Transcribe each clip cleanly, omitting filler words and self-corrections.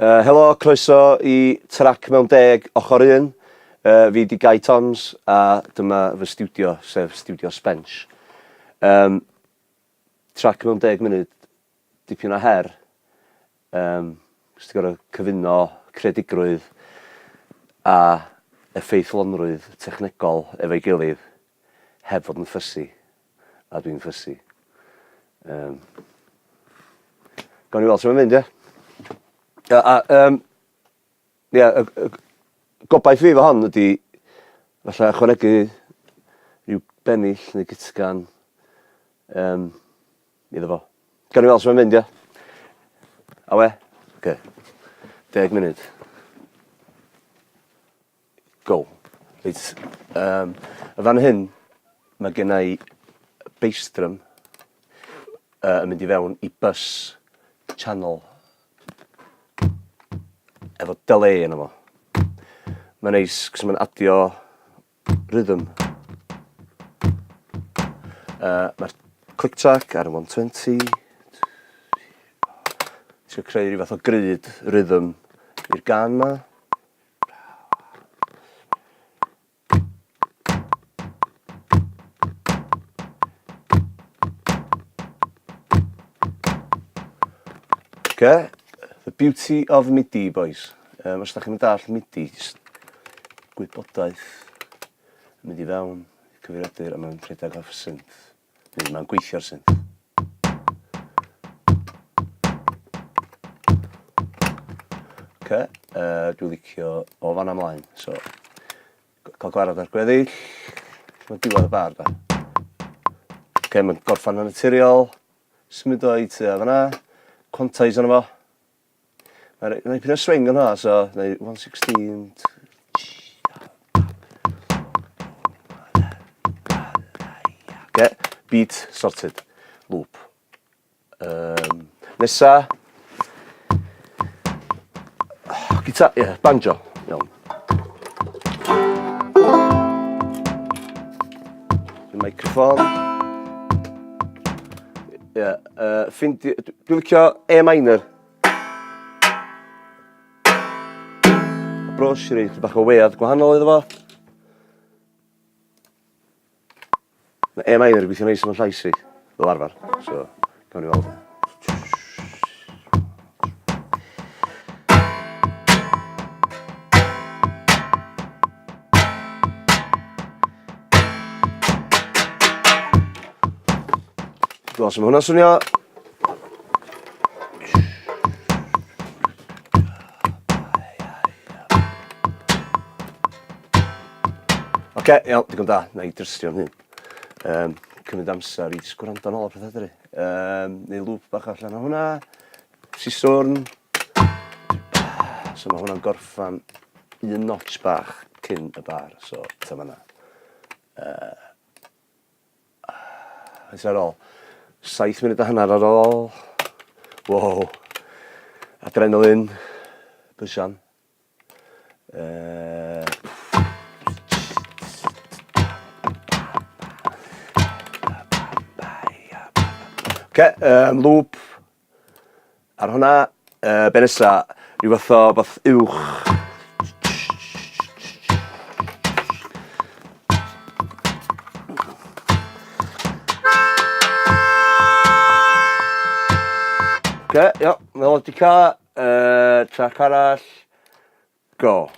Uh, helo, croeso i Trac Mewn Deg, ochr un. Uh, fi di Guy Toms a dyma fy stiwdio, sef Stiwdio Sbench. Um, trac mewn deg munud, dipyn o her. Um, Cos ti'n gorfod cyfuno creadigrwydd a effeithlonrwydd technegol efo'i gilydd heb fod yn ffysi. A dwi'n ffysi. Um, gawn ni weld sut mae'n mynd, ie? A, a, um, ie, y, y, gobaith fi efo hon ydy falle ychwanegu rhyw bennill neu gytgan um, iddo fo. Gawn ni weld sut mae'n mynd, ie? Awe? Oce. 10 munud. Go. Reit, yym, yn fan hyn, mae genna i bass drum yy yn mynd i fewn i bus channel efo delay yno fo. Mae'n neis, cos mae'n adio rhythm. Uh, Mae'r click track ar y 120. Ti'n creu rhyw fath o gryd rhythm i'r gan ma. Okay. The beauty of MIDI, boys. Um, os da chi'n dall MIDI, just gwybodaeth yn mynd i fewn i'r cyfeiriadur a mae'n rhedeg off synth. Neu mae'n gweithio'r synth. Oce, uh, dwi'n licio o fan ymlaen. So, cael gwarad ar gweddill. Mae'n diwedd y bar, da. Oce, mae'n gorffan yn naturiol. Symud o i tua fan'na. Quantize arno fo. Mae'n rhoi dipyn o swing yn hwnna, so, neu 116... Okay, beat sorted. Loop. Um, nesa. Oh, guitar, yeah, banjo. Iawn. Microphone. Ie, yeah, uh, ffindi... Dwi'n licio A minor. A brush i roi chydig bach o wead gwahanol iddo fo. Mae A minor yn gweithio neis efo'n llais i, fel arfer. So, gawn ni weld. Dwi'n meddwl hwnna'n swnio. Oce, okay, iawn, digon da. Na i drystio'n hyn. Um, cymryd amser i jyst gwrando yn ôl pethau dyri. Um, neu lŵp bach allan o hwnna. Siswrn. So mae hwnna'n gorffan un notch bach cyn y bar, so ta fanna. Uh, Faint ar ôl? 7 munud a hanner ar ôl. Wow. Adrenalin. Bysian. Uh, Oce, um, loop ar hwnna. Uh, be nesa? Rhyw fath o fath uwch. Oce, ia, melodica, uh, track arall. Go.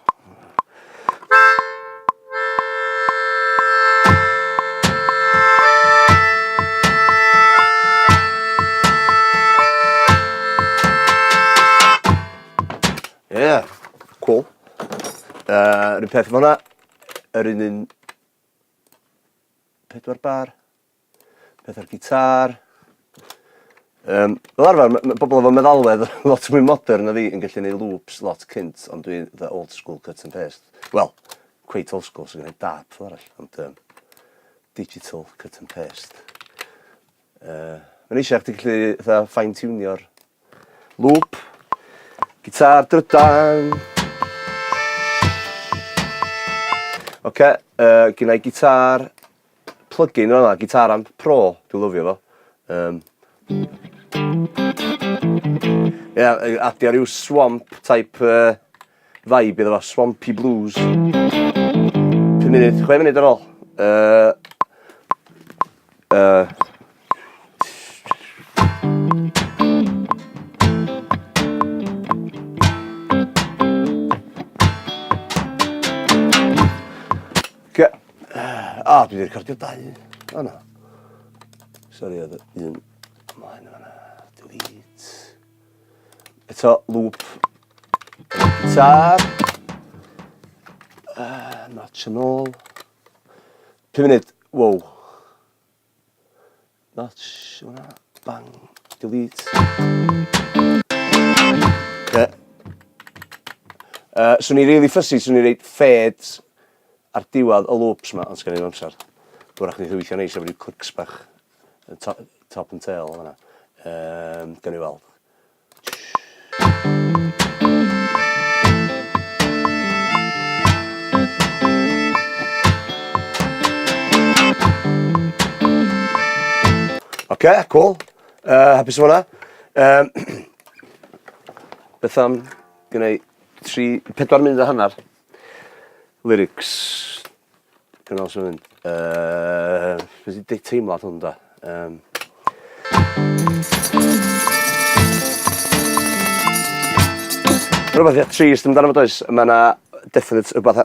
Yeah, cool. Uh, yr un peth efo hwnna, yr un un pedwar bar. Peth ar gitar. Um, fel arfer, mae ma bobl efo meddalwedd lot mwy modern na fi yn gallu gwneud loops lot cynt, ond dwi'n the old school cut and paste. Wel, quite old school, so gwneud dap fel arall, ond um, digital cut and paste. Uh, Mae'n eisiau chdi gallu fine-tunio'r loop, gitar drydan. Oce, okay, uh, gynna i gitar plug-in fan'na, Guitar Amp Pro, dwi'n lyfio fo. Um, Ia, adio rhyw swamp type uh, vibe iddo fo, swampy blues. 5 munud, 6 munud ar ôl. Uh, uh, Oce. Ah, dwi wedi recordio dau. O na. Sori, oedd un ymlaen yn fanna. Delete. Eto, loop. Gitar. Notch yn ôl. 5 munud. Wow. Notch, hwnna. Bang. Delete. Okay. Swn i really fussy, swn i reid fades ar diwedd y loops ma, ond sgen i'm amser. Hwyrach neith o weithio neis efo ryw clics bach to top and tail fanna. Um, gawn ni weld. Oce, okay, cool. Hapus efo hwnna. Um, beth am gwneud 3, 4 munud a hanner lyrics. Gynnal sy'n mynd. Beth ydi teimlad hwn da? Rhywbeth eitha trist amdano fo does? Mae yna definite rhywbeth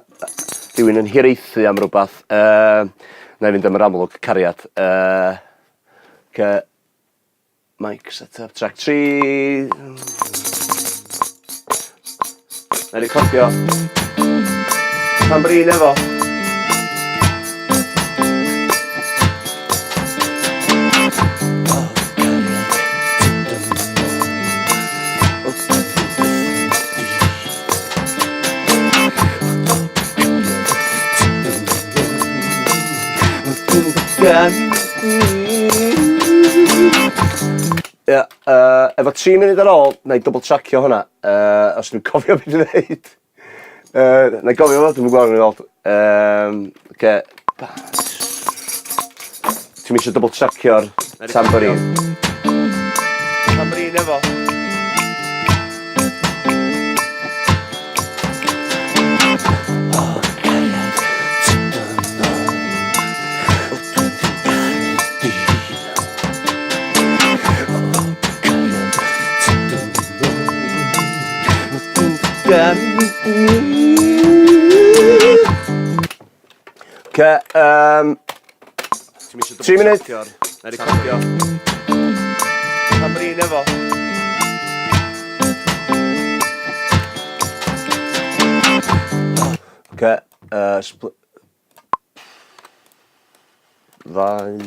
rhywun yn hiraethu am rhywbeth. Na i fynd am yr amlwg, cariad. Ce, Mic set up track 3. Na i recordio. Tambourine efo. Ia, uh, efo 3 munud ar ôl, na i double tracio hwnna, os dwi'n cofio beth dwi'n dweud. Na i gofio fo, dwi'n gwybod yn ôl. Okay. Ti'n eisiau double tracio'r tambourine? Tambourine efo. Ce, 3 munud. Na recordio. Tambourine efo. Oce, spl- Ddau.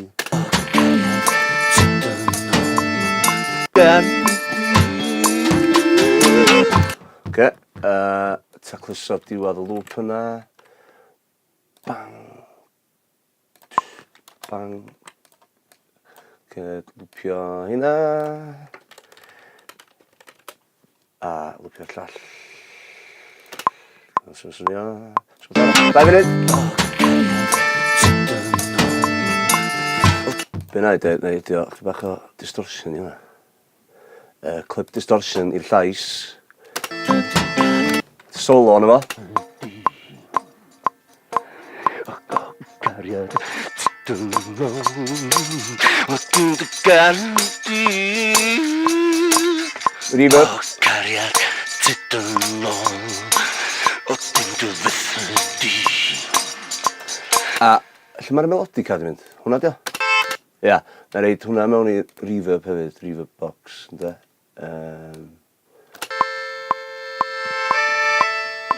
Oce, tacluso diwedd y lŵp yna. Bang. Bang. Oce, lwpio hynna. A lwpio'r llall. Sy'n swnio. 2 funud. Be na i dweud, na i ydi o, chdi bach o distortion i hwnna. Clip distortion i'r llais. Solo arno fo. Cariad Reverb. O cariad tydynol O dim dy fyth di. A lle mae'r melodica di mynd? Hwnna di o? Ia, na reid hwnna mewn i reverb hefyd, reverb box, ynde?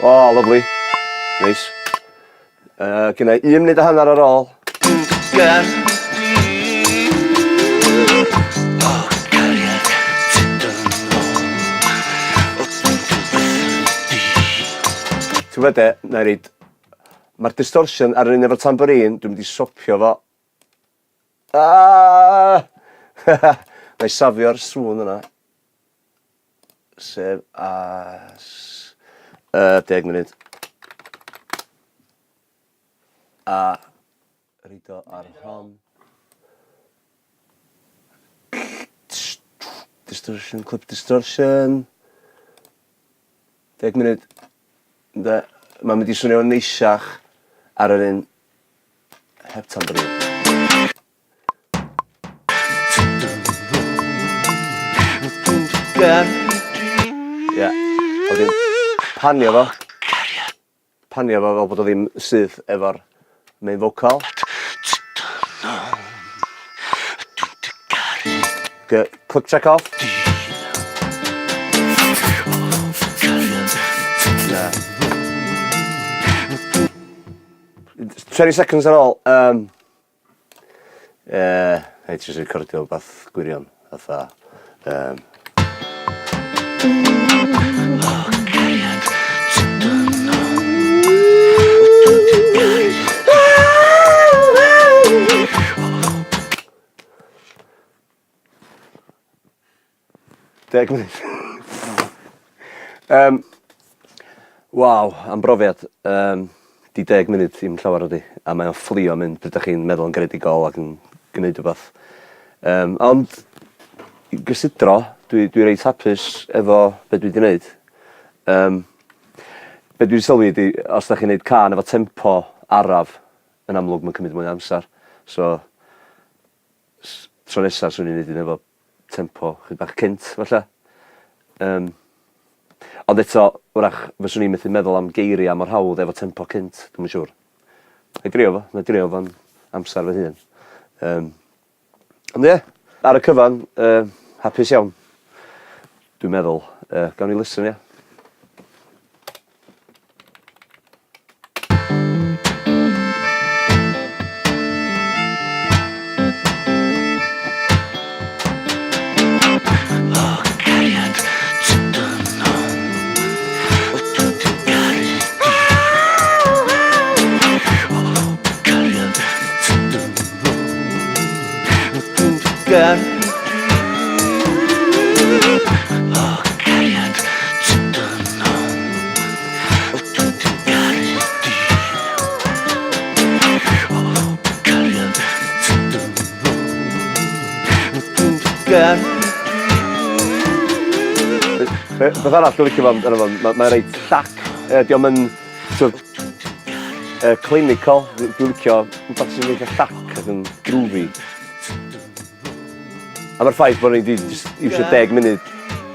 O, oh, lovely. Neis. Gynna i un munud a hanner ar ôl. Ti'n gwybod de, na i reid... Mae'r distortion ar yr un efo'r tambourine, dwi'n mynd i swopio fo. Ah! Na i safio'r sŵn yna. Sef as... 10 munud. A reid o ar hon. distortion, clip distortion. Deg munud. Ynde? Mae'n mynd i swnio'n neisiach ar yr un heb tambourine. Ie. A wedyn panio fo. Panio fo fel bod o ddim syth efo'r main vocal. Oce, click track off. Na. 20 seconds ar ôl. Um, Yy, rhaid ti recordio wbath gwirion, fatha, yym... Deg munud. Yym waw, am brofiad. Yym 'di deg munud ddim llawer nadi? A mae o'n fflio mynd pryd 'dach chi'n meddwl yn greadigol ac yn gneud wbath. Yym ond i gysidro dwi dwi reit hapus efo be' dwi 'di neud. Yym be' dwi 'di sylwi ydi os 'dach chi'n neud cân efo tempo araf yn amlwg ma'n cymryd mwy o amsar. So tro nesa swn i'n neud un efo tempo chydig bach cynt falla. Yym. Ond eto 'w'rach fyswn i methu meddwl am geiria mor hawdd efo tempo cynt, dwi'm yn siŵr. Nai drio fo, nai drio fo'n amsar fy hun. Yym. Ond ie, ar y cyfan, yy, hapus iawn. Dwi'n meddwl. Yy, gawn ni listen ia? Beth arall dwi'n licio fo amdano fo, ma' mae reit llac, yy 'di o'm yn t'od yy clinical, dwi'n licio rwbath sy'n eitha llac ac yn groovy. A ma'r ffaith bo' ni 'di jyst iwsio deg munud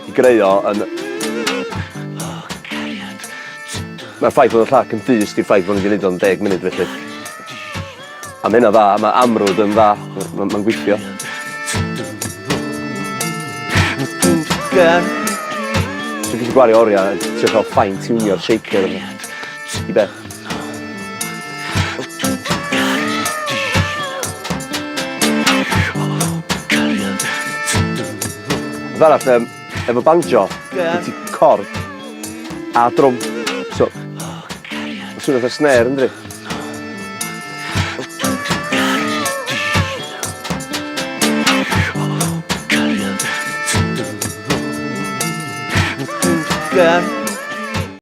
i greu o yn... Ma'r ffaith bod y llac yn dyst i'r ffaith bo' ni 'di neud o yn deg munud felly. A ma' hynna'n dda, ma' amrwd yn dda, ma'n gweithio. Dwi'n gallu gwario oriau yn trio cael fine tunio'r shaker yma. I be? Peth arall, um, efo banjo, gen ti cord a drwm. So, mae'n swnio fatha snare, ynddi?